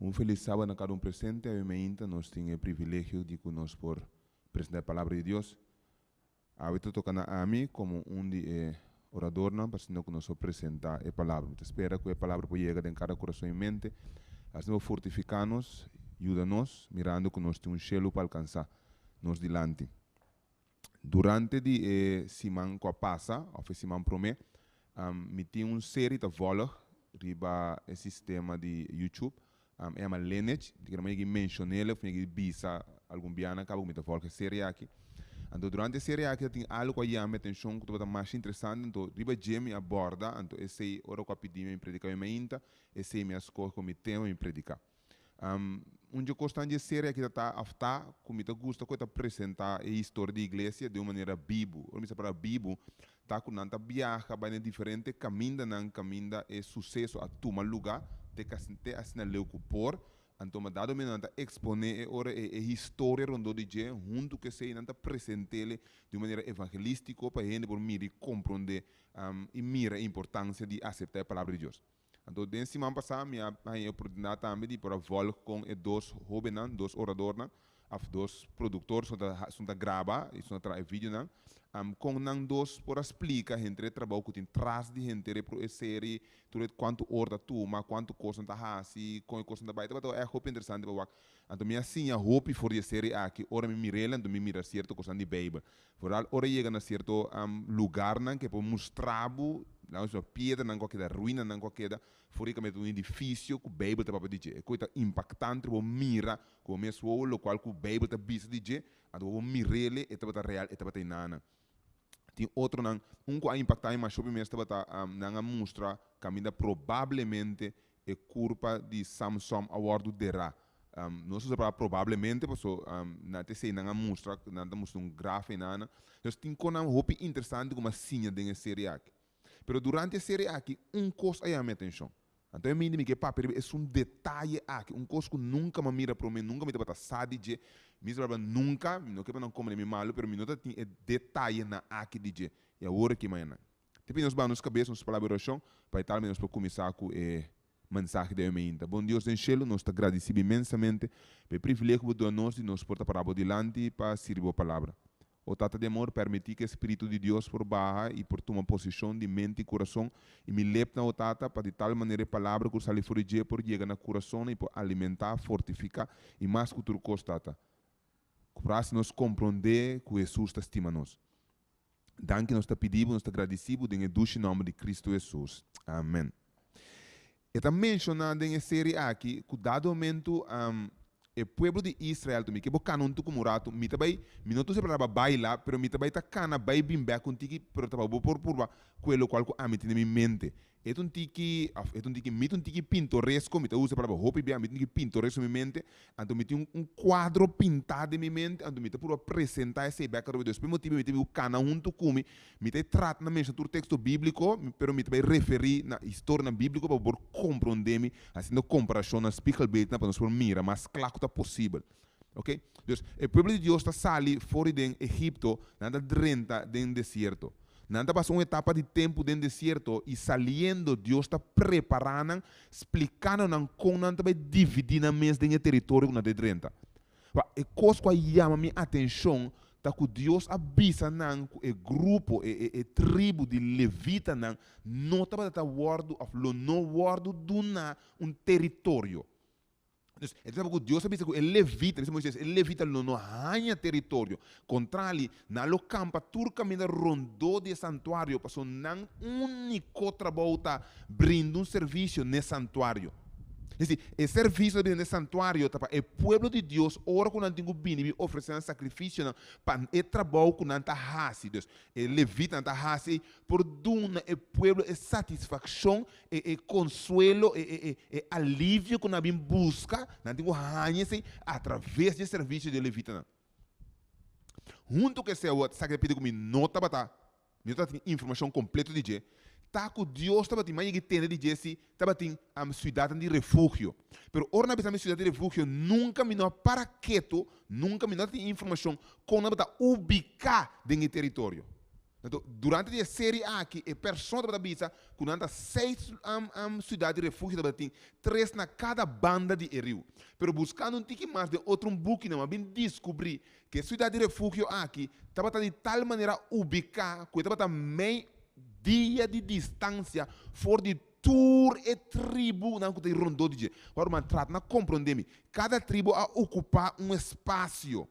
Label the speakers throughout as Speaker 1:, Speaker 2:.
Speaker 1: Un felis sábado na kada un presente. Awe meinta nos tin e privilegio di ku nos por presentá e Palabra di Dios. Awe ta toka na ami komo un di e oradornan pa asina ku nos por presentá e Palabra. Mi ta spera ku e Palabra por yega den kada kurason i mente, asina por fortifiká nos, yuda nos, mirando ku nos tin un shelu pa alkansá nos dilanti. Durante di e siman ku a pasa, òf e siman promé, mi tin un seri ta vòlg riba e sistema di YouTube. E yama Lineage. Mi ta kere mi menshon'el òf mi bisa algun bianan kaba ku mi ta vòlg e seri aki. Anto durante e seri aki ta tin algu ku a yama mi atenshon ku tabata masha interesante. Anto riba dje mi a bòrda, anto esei ora ku a pidi mi prediká mi mainta, esei mi a skohe komo mi tema mi prediká. Un dje kosnan dje serie aki ta ta òf ta ku mi ta gusta ku e ta presentá e historia di iglesia den un manera bibu. Ora mi sa palabra bibu ta ku nan ta biaha bai na diferente kamindanan kaminda e suseso a tuma lugá te kasi te asina leu ku por. Anto ma dado momento nan ta eksponé e ora e e historia rondó di dje huntu ku esei nan ta present'é di un manera evangelístiko pa hende por mira i komprondé i mira e importansia di aseptá e palabra di Dios. Anto den siman pasá mi a haña e oportunidat tambe di por a vòlg kon e dos hóbennan, dos oradornan, òf dos produktor su ta su ta graba i su ta traha e videonan, kon nan dos por a splika henter e trabou ku tin tras di henter e e seri, tur e kuantu or ta tuma, kuantu kosnan ta hasi, kon e kosnan ta bai. Tabata ègt hopi interesante pa wak. Anto mi a siña hopi for di e seri aki. Ora mi mir'el anto mi mira sierto kosnan di Beibel. Vooral ora yega na sierto lugarnan ke por mustra bo, laga nos bisa piedranan ku a keda, ruinanan ku a keda, for di kaminda ta un edifisio ku Beibel ta papia di dje. E kos ta impaktante, bo mira ku bo mes wowo lokual ku Beibel ta bisa di dje, anto bo por mir'el, e tabata real, e tabata einana. Tin otronan, un ku a impaktá mi masha hopi mes tabata nan a mustra kaminda probablemente e kurpa di Samsom a wòrdu derá. Nos usa palabra probablemente paso na ta esei nan a mustra, nan ta mustra un graf einan. Entonces tin konan hopi interesante ku mi a siña den e serie aki. Pero durante e serie aki un kos a yama mi atenshon. Anto e mindi mi ke papia riba esun detaye aki, un kos ku nunka mi a mira promé, nunka mi tabata sa di dje. Mi sa palabra nunka, mi no ke pa nan komprende mi malu, pero mi no ta tin e detayenan aki di dje. I awor aki mañana. Te pidi nos baha nos kabes, nos palabra di orashon, pa e tal mi nos por kuminsá ku e mensahe di awe mainta. Bon Dios den shelu, nos ta gradisí bo inmensamente pa e privilegio ku bo duna nos di nos por ta pará bo dilanti pa sirbi bo palabra. O Tata di amor, permití ku e Spiritu di Dios por baha i por tuma posishon di mente i kurason i mi lepnan, o Tata, pa di tal manera e palabra ku sali for di dje por yega na kurasonnan i por alimentá, fortifiká i mas ku tur kos, Tata, ku por hasi nos komprondé ku Hesus ta stima nos. Danki nos ta pidi bo, nos ta gradisi bo den e dushi nomber di Cristo Hesus. Amen. E ta menciona den e serie aki cu dado momento e pueblo di Israel ta mi ke bo cana un tucu un rato, mi ta bay, mi no ta usa e palabra baila, pero mi ta bay ta cana bay bin bek un tiki, pero ta pa bo por purba cu e locual cu ami tin den mi mente. E ta un tiki, of e ta un tiki, mi ta un tiki pintoresko, mi ta usa e palabra hopi bia, mi ta un tiki pintoresko den mi mente, anto mi tin un un kuadro pintá den mi mente, anto mi ta purba presentá esei bèk atrobe. Despues motibu mi ta bin ku kana huntu ku mi, mi ta e trata na menshoná tur teksto bíbliko, pero mi ta bai referí na historianan bíbliko pa bo por komprondé mi, hasiendo komparashonnan, spiegelbeeldnan, pa nos por mira mas kla ku ta posibel. Oke? Dus, e pueblo di Dios ta sali for di den Egipto, nan ta drenta den desierto. Nan ta pasa un etapa di tempu den desierto i saliendo Dios ta prepará nan, splikando nan kon nan ta bai dividí nan mes den e teritorio ku nan ta drenta. Pa e kos ku a yama mi atenshon ta ku Dios a bisa nan ku e grupo, e e e tribu di levitanan no tabata ta wòrdu òf lo no wòrdu duná un teritorio. Dus, e ta ku Dios a bisa ku e levita, bisa Moisés, e levita lo no haña teritorio. Kontrali, nan lo kampa tur kaminda rondó di e santuario, pasobra nan úniko trabou ta brinda un servisio n'e santuario. Es desi, e servisio ta bini n'e santuario ta pa e pueblo di Dios ora ku nan tin ku bini bin ofresé nan sakrifisionan pa e trabou ku nan ta hasi. Dus, e levitanan ta hasi por duna e pueblo e satisfakshon E e konsuelo, e e e e alivio ku nan a bin buska, nan tin ku haña esei atraves di e servisio di e levitanan. Huntu ku esei awor, sa ke ta pidi ku mi no tabata, mi no tabatin informashon kompleto di dje, ta ku Dios tabatin, mi a yega i tende di dje si tabatin siudatnan di refugio. Pero ora nan a bisa mi siudat di refugio, nunka mi no a para ketu, nunka mi no a tin informashon kon nan tabata ubiká den e teritorio. Anto, durante di e seri aki, e persona tabata bisa ku nan ta seis siudat di refugio tabatin, tres na kada banda di e riu. Pero buskando un tiki mas den otro un bukinan, mi a bin diskubrí ku e siudat di refugio aki tabata di tal manera ubiká ku e tabata mei dia di distansia for di tur e tribunan ku ta rondó di dje. Wou ruman, trata na komprondé mi. Kada tribu a okupá un espasio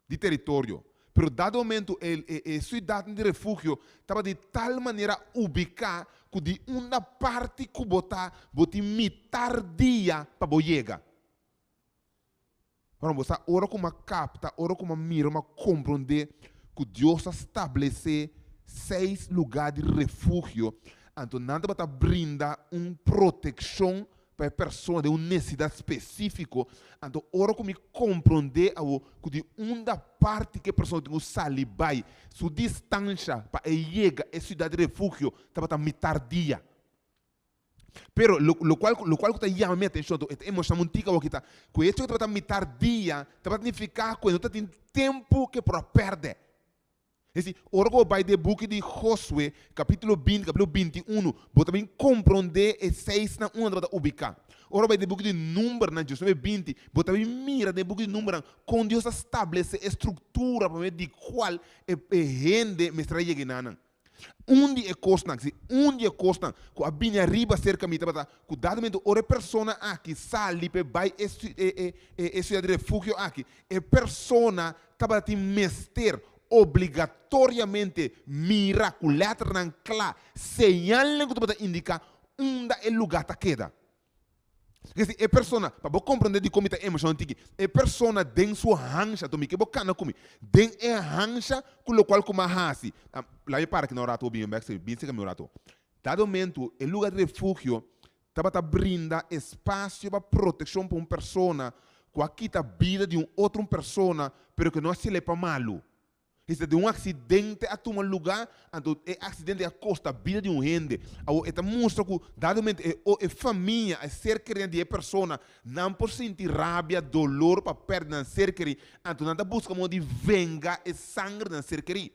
Speaker 1: di teritorio. Pero dado momento e e siudatnan di refugio tabata di tal manera ubiká ku di unda parti ku bo ta, bo tin mitar dia pa bo yega. Ora bo sa, ora ku m'a kapta, ora ku m'a mira, m'a komprondé ku Dios a stablesé seis lugá di refugio, anto nan tabata brinda un protekshon pa e persona den un nesesidat spesífiko. Anto ora ku mi komprondé awo ku di unda parti ku e persona tin ku sali bai, su distansha pa e yega e siudat di refugio tabata mitar dia. Pero lo lokual lokual ku ta yama mi atenshon anto e ta emoshoná mi un tiki awo kita, ku e hecho ku tabata mitar dia tabata nifiká ku e no tatin tempu ku e por a pèrdè. Es di, ora ku bo bai den e buki di Josué, kapítulo binti, kapítulo 21, bo ta bin komprondé e seisnan unda tabata ubiká. Ora bo bai den e buki di Numbernan, 19, 20, bo ta bin mira den e buki di Numbernan kon Dios a stablesé e struktura pa medio di kual e e hende mester a yega enanan. Un di e kosnan, si, un di e kosnan ku a bini ariba serka mi tabata ku dado momento ora e persona aki sali pa e bai e e e e siudat di refugio aki, e persona tabatin mester obligatoriamente mira ku lèternan kla señalnan ku tabata indiká unda e lugá ta keda. Kesi e persona, pa bo komprondé dikon mi ta emoshon tiki, e persona den su hansha, anto mi ke bo kana ku mi, den e hansha ku lokual ku mi a hasi, laga mi para aki na un ratu bo bin bèk, bin serka mi un ratu. Dado momentu e luga di refugio tabata brinda espasio pa protekshon pa un persona ku a kita bida di un otro un persona pero ku no a sile pa malu. Hester di un aksidente a tuma lugá, anto e aksidente a kosta bida di un hende. Awor e ta mustra ku dado momento e e famia, e ser kerí di e persona, nan por sinti rabia, dolor pa pèrdè nan ser kerí, anto nan ta buska modo di venga e sangre di nan ser kerí.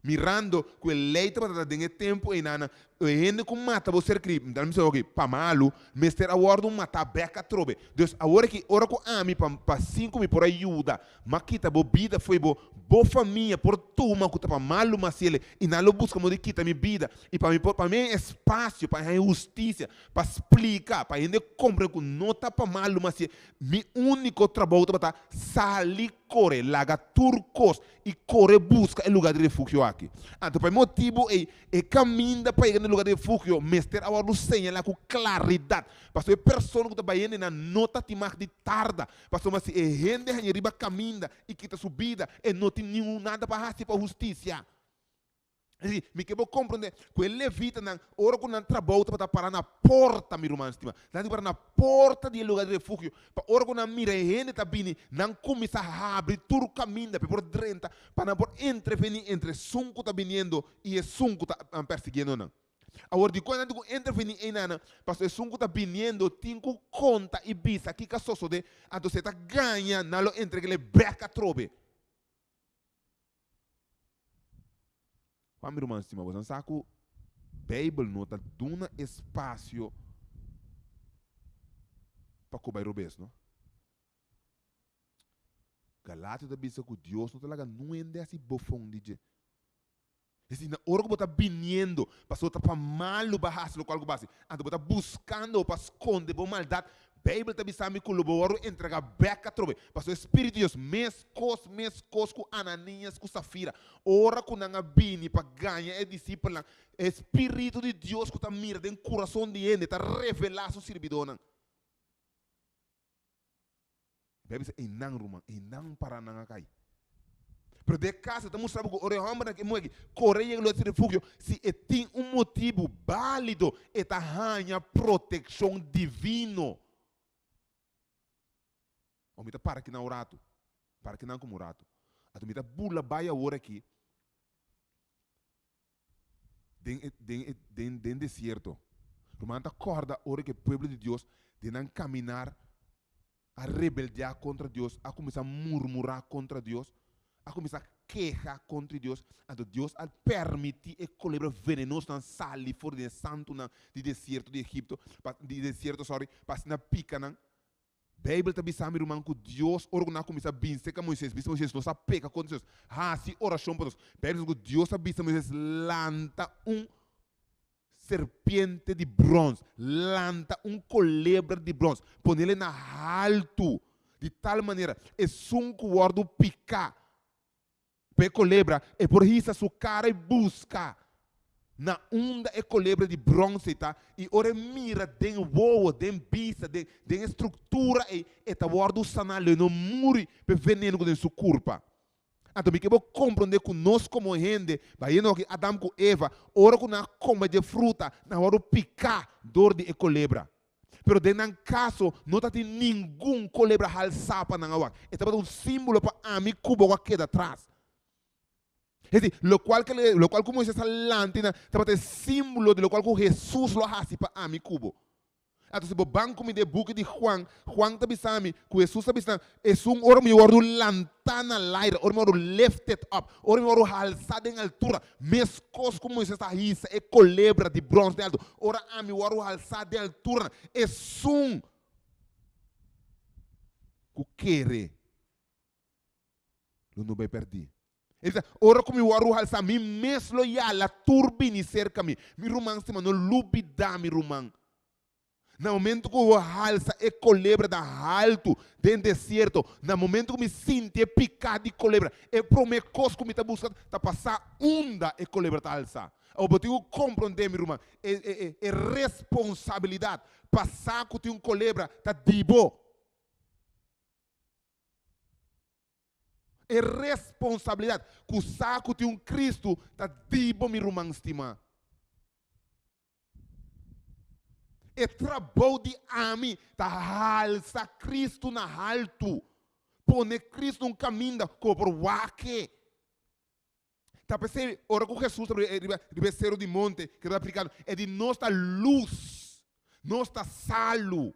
Speaker 1: Mirando ku e lei tabata ta den e tempu einan, e hende ku mata bo ser kerí, mi ta bisa oki, pa malu, mester a wòrdu matá bèk atrobe. Dus awor aki, ora ku ami pa pa sin ku mi por a yuda, m'a kita bo bida fo'i bo, bo famia por tuma ku ta pa malu masiele i nan lo buska modo di kita mi bida. I pa mi por pa mi haña espasio pa haña hustisia, pa splika, pa hende komprende ku no ta pa malu masié, mi úniko trabou tabata sali kore, laga tur kos i kore buska e lugar di refugio aki. Anto pa e motibu ei, e kaminda pa yega na e lugar di refugio mester a wòrdu señalá ku klaridat, pasobra e persona ku ta bai hende nan no ta tin mag di tarda, pasobra si e hende haña riba kaminda i kita su bida, e no tin ningun nada pa hasi pa hustisia. Es decir, mi ke bo komprondé ku e levitanan, ora ku nan trabou tabata pará na porta, mi ruman stima, nan tin pará na porta di e lugar di refugio, pa ora ku nan mira e hende ta bini, nan kuminsá habri tur kaminda pa e por drenta, pa nan por entrevení entre esun ku ta biniendo i esun ku ta persiguiendo nan. Awor, dikon nan tin ku entrevení einanan? Pasobra esun ku ta biniendo tin ku konta i bisa kiko a sosodé, anto si e ta gaña, nan lo entreg'é bèk atrobe. Juan mi ruman stima, boso sa ku Beibel no ta duna espasio pa ku bai robes, no? Galatio ta bisa ku Dios no ta laga nuende hasi bofon di dje. Es decir, na ora ku bo ta biniendo, pasobra ta pa malu bo a hasi lokual ku bo a hasi, anto bo ta buskando pa skonde bo maldat, Beibel ta bisa mi ku lo bo wòrdu entregá bèk atrobe. Pasobra e Spiritu di Dios, meskos, meskos ku Ananias ku Safira, ora ku nan a bini pa gaña e disipelnan, e Spiritu di Dios ku ta mira den kurason di hende ta revelá su sirbidónan. Beibel bisa, Einan, ruman, einan pará nan a kai. Pero den e kaso ta mustra bo ku ora e hòmbernan ku e muhé aki kore yega lugá di refugio, si e tin un motibu bálido, e ta haña protekshon divino. Ò mi ta para akinan un ratu, para akinan komo un ratu. Anto mi ta bula bai awor aki den e den e den den desierto. Ruman ta kòrda ora ku e pueblo di Dios den nan kaminar a rebeldiá kontra Dios, a kuminsá murmurá kontra Dios, a kuminsá. keha kontra Dios, anto Dios a permití e kolebra venenosonan sali for di e santunan di desierto di Egipto, pa, di desierto, sorry, pa asina pika nan. Beibel ta bisa mi ruman ku Dios ora ku nan a kuminsá bin serka Moises, bisa Moises, nos a peka kontra Dios, hasi orashon pa nos. Beibel ta bisa ku Dios a bisa Moises, lanta un serpiente di brons, lanta un kolebra di brons, ponele na haltu, di tal manera esun ku wòrdu piká pa e kolebra, e por hisa su kara i buska na unda e kolebra di brons ei ta, i ora e mira den wowo, den bista, den den e struktura ei, e ta wòrdu saná, lo e no muri pa e veneno ku den su kurpa. Anto mi ke bo komprondé ku nos komo hende, bayendo aki Adam ku Eva, ora ku nan a kome dje fruta, nan a wòrdu piká dor di e kolebra. Pero den nan kaso no tatin ningun kolebra halsá pa nan a wak. E tabata un símbolo pa ami ku bo ku a keda tras. Es di, lokual ke lokual ku Moisés a lanta einan tabata e símbolo di lokual ku Hesus lo a hasi pa ami ku bo. Anto si bo ban ku mi den e buki di Juan, Juan ta bisa mi ku Hesus ta bisa nan, Esun ora mi wòrdu lantá na laira, ora mi wòrdu lifted up, ora mi wòrdu halsá den altura, meskos ku Moisés a hisa e kolebra di bròns den altu, ora ami wòrdu halsá den altura, esun ku kere lo no bai pèrdí. E bisa, Ora ku mi wòrdu halsá, mi mes lo yala tur bini serka mi. Mi ruman stima, no lubidá, mi ruman. Na momentu ku bo halsa e kolebra da haltu den desierto, na momentu ku mi sinti e piká di kolebra, e promé kos ku mi ta buska ta pa sa unda e kolebra ta halsá. Awor bo tin ku komprondé, mi ruman, e, e, e, e responsabilidat pa sa ku tin un kolebra ta di bo. E responsabilidat ku sa ku tin un Kristu ta di bo, mi ruman stimá. E trabou di ami ta halsa Kristu na haltu, pone Kristu un kaminda ku bo por wak e. Ta p'esei ora ku Hesus ta riba riba e seru di monte ku e ta prikando, e di nos ta lus, nos ta salu.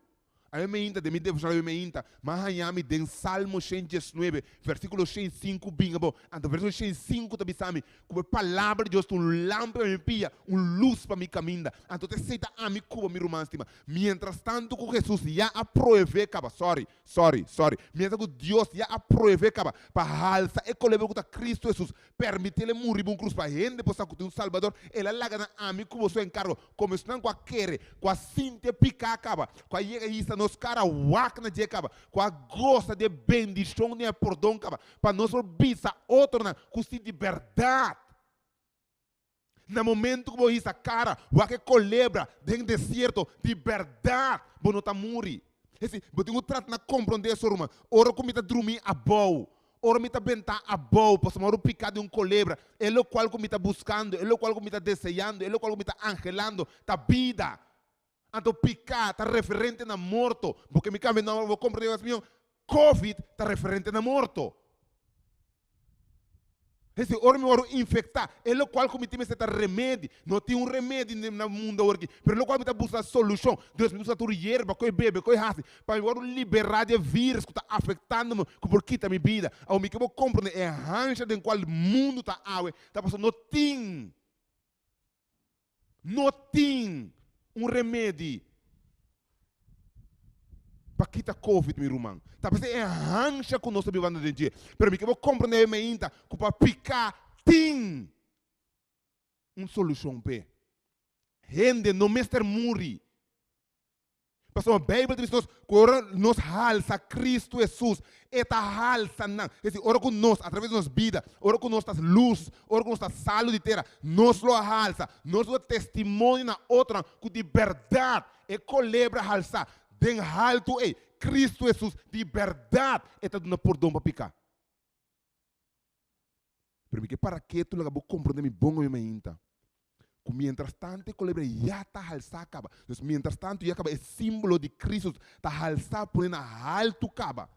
Speaker 1: Awe meinta den mi devoshonal awe meinta, m'a haña mi den Salmo 119, versíkulo 105 bin abou. Anto versíkulo 105 ta bisa mi ku e palabra di Dios ta un lampi pa mi pia, un lus pa mi kaminda. Anto ta esei ta ami ku bo, mi ruman stima. Miéntras tantu ku Hesus ya a proev'é kaba, sorry, Sorry, sorry. Mientras cu Dios ya a pruebe caba pa halsa e colebra cu ta Cristo Jesus, permiti El e muri riba un cruz pa hende por sa cu tin un Salbador, El a laga na ami cu boso encargo, como esnan cu a kere, cu a sinti e pica caba, cu a yega hisa nos cara wak na dje caba, cu a gosa di e bendicion di e pordon caba, pa nos por bisa otronan cu si di berdad Na momento ku bo hisa kara wak e kolebra den desierto, di bèrdat bo no ta muri. Es si, bo tin ku trata na komprondé eso, ruman. Ora ku mi ta drumí abou, ora mi ta bentá abou pasobra mi a piká di un kolebra, e lokual ku mi ta buskando, e lokual ku mi ta deseando, e lokual ku mi ta anhelando ta bida. Anto piká ta referente na morto. Bo ke mi kambia nòmber, bo komprondé mas mihó. Covid ta referente na morto. Hesei, ora mi wòrdu infektá, e lokual ku mi tin mester ta remedi. No tin un remedi na mundu awor aki, pero lokual mi ta buska solushon. Dus mi buska tur yerba ku e bebe, ku e hasi, pa mi wòrdu liberá di e vírus ku ta afektando mi, ku por kita mi bida. Awor mi ke bo komprondé e hansha den kual mundu ta awe, ta pasobra no tin. No tin un remedi pa kita covid mi ruman. Ta p'esei e hansha ku nos ta bibando den dje. Pero mi ke bo komprendé meinta ku pa piká tin un solushon p'e. Hende no mester muri. Pasobra Beibel ta bisa nos ku ora nos halsa Kristu Hesus, e ta halsa nan. Es decir, ora ku nos, atraves di nos bida, ora ku nos ta lus, ora ku nos ta salu di tera, nos lo halsa, nos lo testimonio na otronan ku di bèrdat e kolebra halsá den haltu ei, Kristu Hesus, di bèrdat e ta duna pordon pa piká. Pero mi ke para ketu laga bo komprondé mi bon omi mainta. Ku mientras tantu e kolebra ya ta halsá kaba. Dus mientras tantu ya kaba e símbolo di Kristus ta halsá pone na haltu kaba.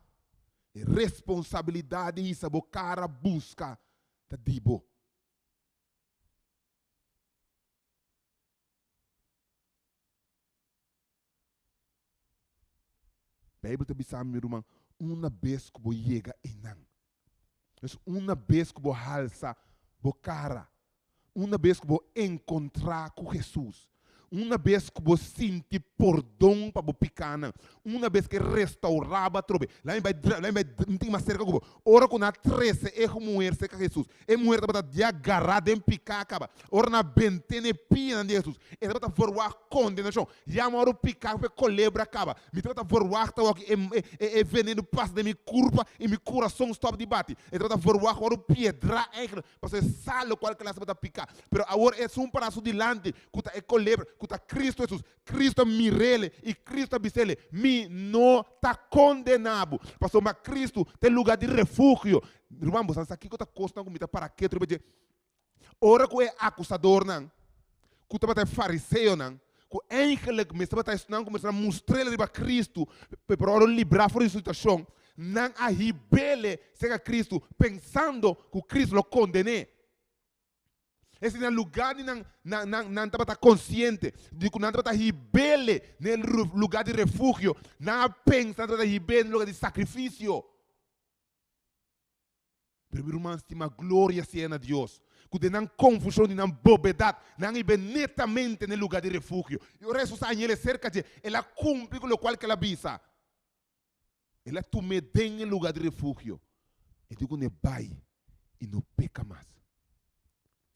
Speaker 1: E responsabilidat di hisa bo kara buska ta di bo. Beibel ta bisa mi, mi ruman, una bes ku bo yega einan. Dus una bes ku bo halsa bo kara, una bes ku bo enkontrá ku Hesus, una bes ku bo sinti pordon pa bo pikánan, una bes ku e restourá bo atrobe, laga mi bai laga mi bai un tin mas serka ku bo. Ora ku nan a trese e muher serka Hesus, e muher tabata dia gará den piká kaba. Ora nan a bent'é na e pianan di Hesus, e tabata verwagt kondenashon. Ya mi a wòrdu piká ku e kolebra kaba. Mi tabata verwagt awor ku e venenu pasa den mi kurpa i mi kurason stòp di bati. E tabata verwagt wòrdu piedrá eigenlijk, pasobra e sa lokual klas tabata piká. Pero awor esun pará su dilanti, ku ta e kolebra, ku ta Kristu Hesus. Kristu a mir'ele i Kristu a bis'ele, Mi no ta kondená bo, pasobra Kristu ta e lugá di refugio. Ruman, bo sa kiko ta kosnan ku mi ta para ketu riba dje? Ora ku e akusadornan, ku tabata e fariseonan, ku eigenlijk mester tabata esnan ku mester a mustr'el riba Kristu, pero ora librá for di su situashon, nan a hib'ele serka Kristu, pensando ku Kristu lo konden'é. Esei na lugá di nan, nan, nan, nan tabata konsiente di ku nan tabata hib'ele na e lugá di refugio, nan a pensa nan tabata hib'é na lugá di sakrifisio. Pero mi ruman stima, gloria sea na Dios, ku den nan konfushon di nan bobedat, nan a hib'é netamente na e lugá di refugio. I ora Hesus a hañ'el serka dje, el a kumpli ku lokual ku el a bisa. El a tum'é den e lugá di refugio. E di kuné, Bai i no peka mas.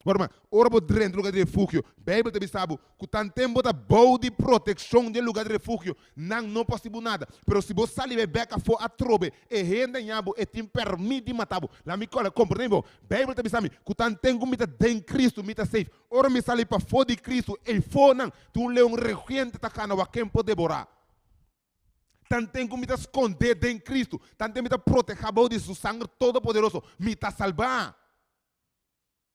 Speaker 1: Bo ruman, ora bo drenta lugá di refugio, Beibel ta bisa bo ku tanten bo ta bou di protekshon di e lugá di refugio, nan no por hasi bo nada. Pero si bo sali bai bèk afó atrobe, e hende haña bo, e tin pèrmit di mata bo. Laat mi kòrda, komprendé bo, Beibel ta bisa mi ku tanten ku mi ta den Kristu, mi ta safe. Ora mi sali pafó di Kristu, eifonan tin un leon rugiente ta kana wak ken por deborá. Tanten ku mi ta skondé den Kristu, tanten mi ta protehá bou di Su sanger todopoderoso, mi ta salbá.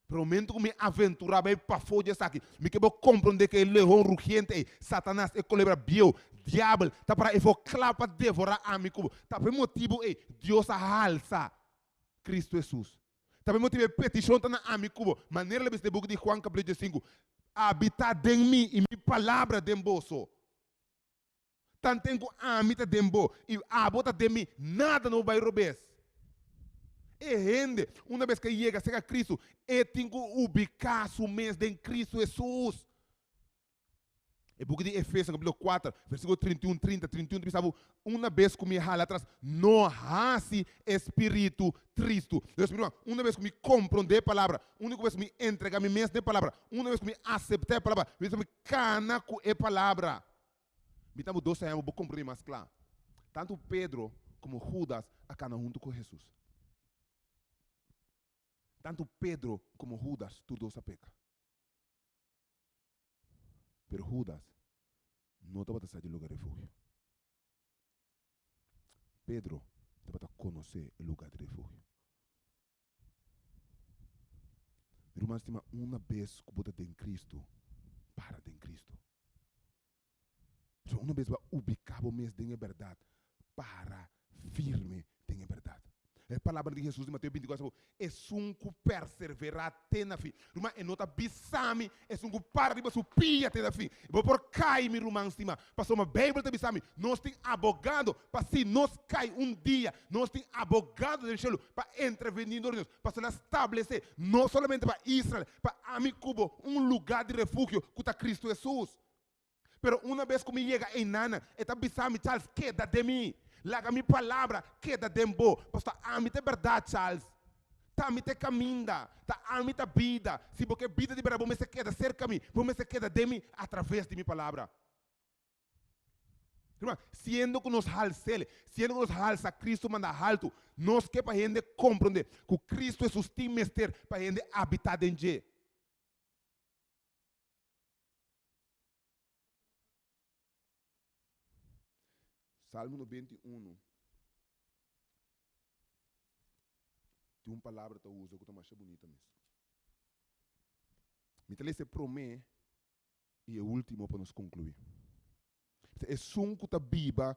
Speaker 1: Pero momento ku mi aventurá bai pafó di esaki, mi ke bo komprondé ku e leon rugiente ei, Satanas, e kolebra bieu, diabel, ta pará efo kla pa devorá ami ku bo. Ta pa e motibu ei Dios a halsa Kristu Hesus. Ta pa e motibu ei petishon ta na ami ku bo, manera el a bisa den buki di Juan kapítulo diesinku, Abitá den mi i mi palabra den boso. Tanten ku ami ta den bo i abo ta den mi, nada no bai robes. E hende, una bes ku e yega serka Kristu, e tin ku ubiká su mes den Kristu Hesus. E buki di Efeso, kapítulo kuater, versíkulo 31, 30, 31 ta bisa bo, Una bes ku mi hala atras, no hasi e spiritu tristu. Dios mi ruman, una bes ku mi komprondé e palabra, una bes ku mi entregá mi mes na e palabra, una bes ku mi aseptá e palabra, mi ta kana ku e palabra. Mi ta bo dos aña bo komprendé mas kla. Tantu Pedro komo Hudas a kana huntu ku Hesus. Tantu Pedro komo Hudas tur dos a peka. Pero Hudas no tabata sa di luga refugio. Pedro tabata konosé e luga di refugio. Mi ruman stima, una bes ku bo ta den Kristu, para den Kristu. Pasobra una bes bo a ubiká bo mes den e bèrdat, para firme den e bèrdat. E palabranan di Hesus di Mateo 24 bo, Esun ku perseverá te na fin. Ruman, e no ta bisa mi esun ku para riba su pia te na fin. Bo por kai, mi ruman stimá, pasobra Beibel ta bisa mi, nos tin abogado pa si nos kai un dia, nos tin abogado den shelu pa entrevení dor di nos, pasobra el a stablesé, no solamente pa Israel, pa ami ku bo, un lugá di refugio ku ta Kristu Hesus. Pero una bes ku mi yega einanan, e ta bisa mi, Charles, keda den mi. Laga mi palabra keda den bo. Pasobra ami ta e bèrdat, Charles. Ta ami ta e kaminda. Ta ami ta bida. Si bo ke bida di bèrdat, bo mester keda serka mi. Bo mester keda den mi atraves di mi palabra. Ruman, siendo ku nos hals'El, siendo ku nos halsa Kristu manda haltu, nos ke pa hende komprondé ku Kristu Hesus tin mester pa hende abitá den dje. Salmo 91 tin un palabra ta usa ku ta masha bunita mes. Mi ta lesa e promé i e último pa nos konkluí. Esun ku ta biba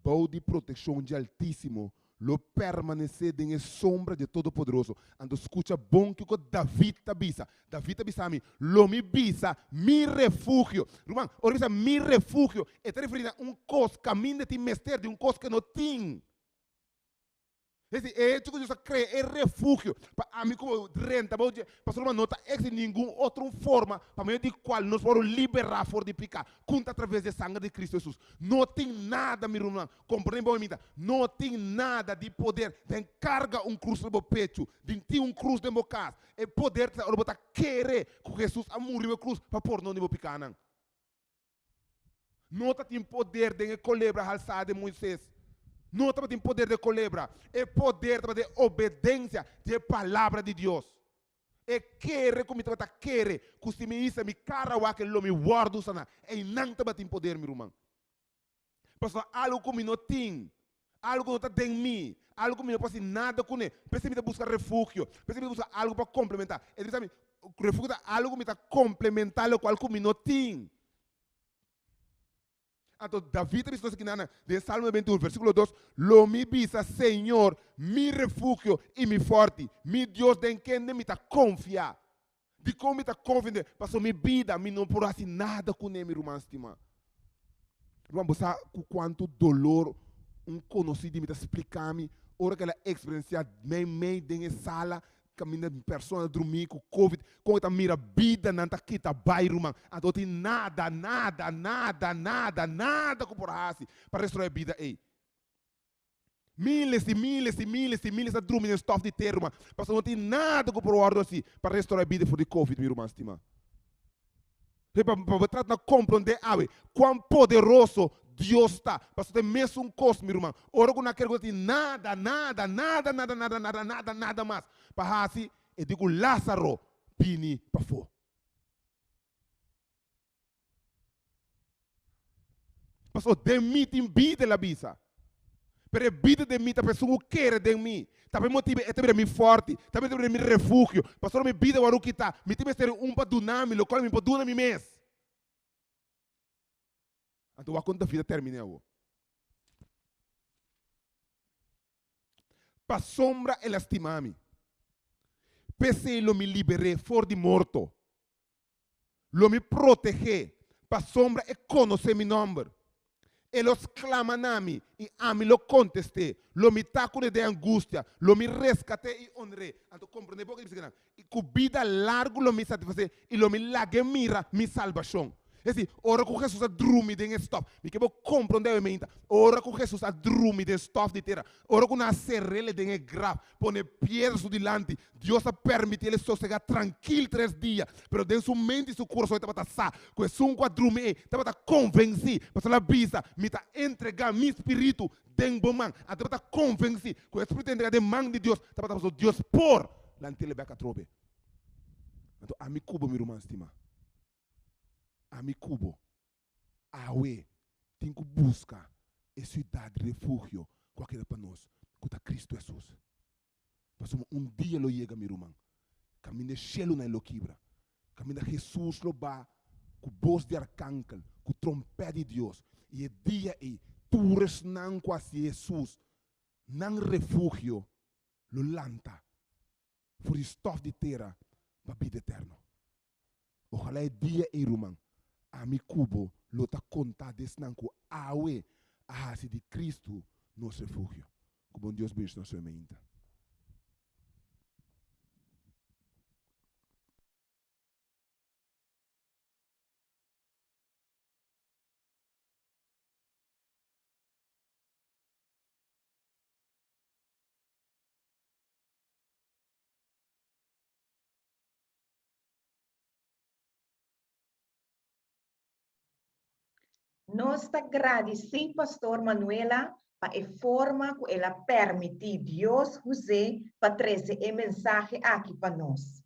Speaker 1: bou di protekshon dje Altísimo lo permanesé den e sombra dje Todopoderoso. Anto skucha bon kiko David ta bisa. David ta bisa mi, Lo mi bisa mi refugio. Ruman, ora e bisa mi refugio, e ta referí na un kos kaminda e tin mester di un kos ku e no tin. Es di, e hecho ku Dios a krea e refugio pa ami ku bo drenta bou dje, pasobra no ta eksistí ningun otro forma pa medio di kual nos por liberá for di piká, ku ta atraves di e sanger di Kristu Hesus. No tin nada, mi rumannan, komprendé bon mi ta, no tin nada di poder den karga un krus riba bo pechu, den tin un krus den bo kas. E poder ta ora bo ta kere ku Hesus a muri riba e krus pa pordon di bo pikánan. No ta tin poder den e kolebra halsá den Moises. No tabatin poder den e kolebra. E poder tabata den obedensia di e palabra di Dios. E kere ku mi tabata kere ku si mi hisa mi kara wak lo mi wòrdu saná. Einan tabatin poder, mi ruman. Pasobra algu ku mi no tin, algu ku no ta den mi, algu ku mi no por hasi nada kuné. P'esei mi ta buska refugio. P'esei mi ta buska algu pa komplementá. E ta bisa mi, refugio ta algu ku mi ta komplementá lokual ku mi no tin. Anto David ta bisa nos akinan den Salmo 21 versíkulo 2, Lo mi bisa Señor, mi refugio i mi fòrti, mi Dios den kende mi ta konfia. Dikon mi ta konfia den? Pasobra mi bida mi no por hasi nada kuné, mi ruman stimá. Ruman, bo sa ku kuantu dolor un konosí di mi ta splika mi ora ku el a eksperensiá meimei den e sala Kaminda persona drumí ku covid, kon e ta mira bidanan ta kita bai ruman. Anto tin nada, nada, nada, nada, nada ku por hasi pa restorá e bida ei. Miles i miles i miles i miles a drumi den stòf di tera ruman, pasobra no tin nada ku por wòrdu hasi pa restorá e bida for di covid, mi ruman stimá. Pa bo trata na komprondé awe kuan poderoso Dios ta. Pasobra ta e mesun kos, mi ruman. Ora ku nan kere ku no tin nada, nada, nada, nada, nada, nada, nada, nada mas pa hasi, e di ku Lázaro bini pafó. Pasobra den mi tin bida, el a bisa. Pero e bida den mi ta pa esun ku kere den mi. Ta pa e motibu e ta bira mi fòrti, ta pa e ta bira mi refugio. Pasobra mi bida wòrdu kitá, mi tin mester di un pa duna mi lokual mi por duna mi mes. Anto wak kon David a terminé awor. Pasobra el a stima mi, p'esei lo mi liber'é for di morto. Lo mi protegé, pasobra e konosé mi nòmber. E lo sklama na mi, i ami lo kontest'é. Lo mi ta kuné den angustia, lo mi reskat'é i onr'é. Anto komprendé bo ke di bisa kinan? I ku bida largu lo mi satisfasé, i lo mi lag'é mira mi salbashon. Es di, ora ku Hesus a drumi den e stòf, mi ke bo komprondé awe meinta, ora ku Hesus a drumi den stòf di tera, ora ku nan a ser'El den e graf, pone piedra su dilanti, Dios a permití el e sosegá trankil tres dia, pero den su mente i su kurason e tabata sa ku esun ku a drumi ei tabata konvensí, pasobra el a bisa, Mi ta entregá mi spiritu den bo man. Anto e tabata konvensí ku e spiritu entregá den man di Dios tabata pasobra Dios por lant'el bèk atrobe. Anto ami ku bo, mi ruman stimá, Ami ku bo awe tin ku buska e siudat di refugio ku a keda pa nos, ku ta Kristu Hesus. Pasobra un dia lo yega, mi ruman, kaminda e shelunan lo kibra, kaminda Hesus lo ba ku bos di arkankel, ku trompèt di Dios, i e dia ei tur esnan ku hasi Hesus nan refugio lo lanta for di stòf di tera pa bida eterno. Ojalá e dia ei, ruman, ami ku bo lo ta kontá di esnan ku awe a hasi di Kristu nos refugio. Ku bon Dios bendishoná su hemeinta.
Speaker 2: Nos ta gradisí Pastor Manuela pa e forma ku el a permití Dios us'é pa trese e mensahe aki pa nos.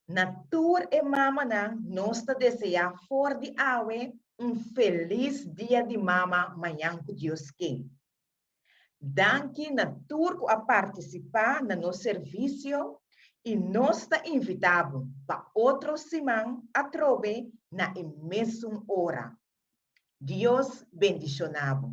Speaker 2: Na tur e mamanan nos ta deseá for di awe un felis Dia di Mama mañan ku Dios ke. Danki na tur ku a partisipá na nos servisio i nos ta invitá bo pa otro siman atrobe na e mesun ora. Dios bendishoná bo.